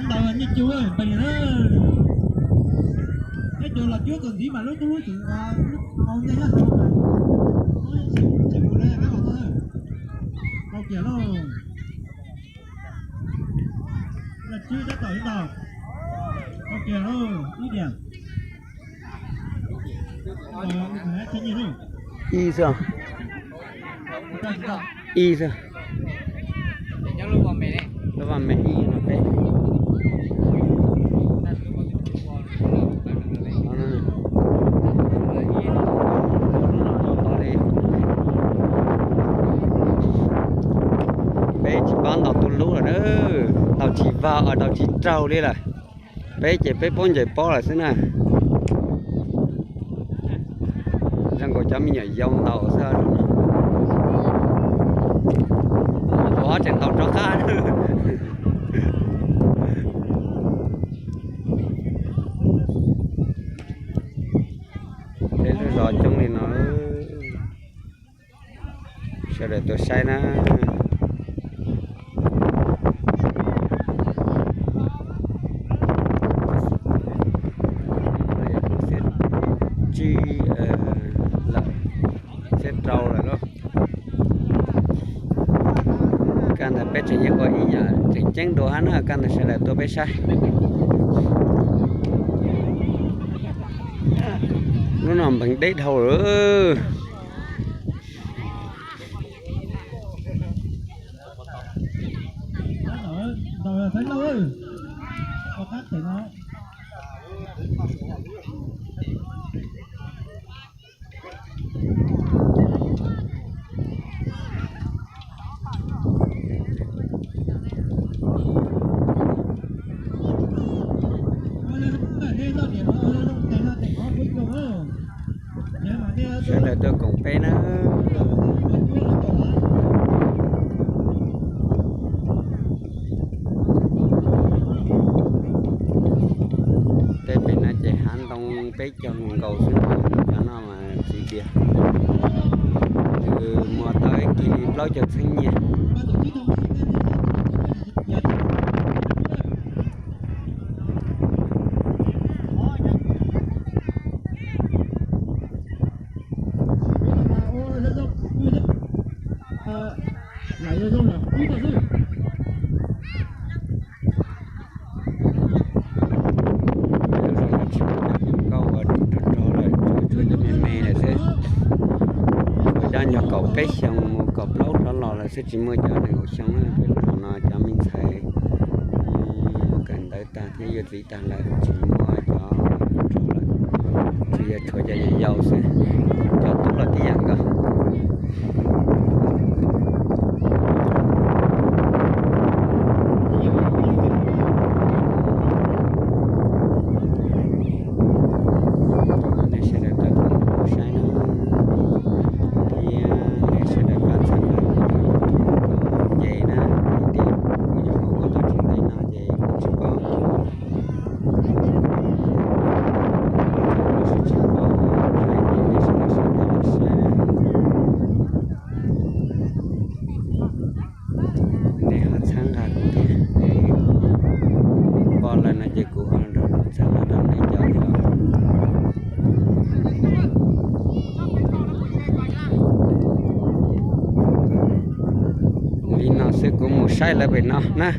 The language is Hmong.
Ntawd nyiaj cug npe na. Ib cov los cuab txog ntxiv mas lub tub lub xwm, lub hau ntej nyob hauv mas tsis mus li peb los tau. Tau kiag lauj. Tswb tab tom ib tog. Tau kiag lauj ib diam. Ib xwb. Ib xwb. Lub vaj me ib no peb. Peb tsis paub ntaus tus lub lawm na, ntaus tsis vag os, ntaus tsis raug li lawm. Peb ces peb paub ncaws pob lawm xwb na. Zoo nkaus cov me nyuam yaus ntaus xwb. Ua tseem ntaus rov qab. Peb lub zos coob li no. Sawv daws tuaj saib na. Tsib lawm, tsib rau lawm lauj. Kab ntawd peb tseem yuav ua ib yam tseem ceeb dua hab na, kab ntawd sawv daws tuaj peb saib. Lub no npeev deb dhau lawm. Sawv daws tuaj koom peb na. Tej pem no ces hav ntoo peb caug nkaus xwb, cov no mas txiv tiag, nws muag tau ib kis li plaub caug txheeb nyiaj. Nkauj ua rog rog lawm, tshuav cov me me lawm xwb. Cov nyuag kaum peb xyoo mus kaum plaub rov los lawm xwb, tsis muaj cov nees nkaum xyoo na. Peb lub zos no cov me ntxhais mus kawm ntawv tag thiab yuav txiv tag lawm, tsis muaj cov rog lawm, tsuas yog tshuav cov yau yau xwb, cov tub los tib yam nkaus. Nej sawv daws tau saib na, thiab nej sawv daws pab txhawb nqa kuv nce na, tiam sis kuv nyuam qhuav ua tau tsis ntev no ces kuv tsis paub, kuv tsis paub hais tias nej sawv daws sawv daws saib na. Nej ho txhawb nqa kuv thiab, pom lawm no ces kuv ho nrog txhawb nqa rau nej cov thiab. Li no xwb, kuv mus saib lawv pem no na.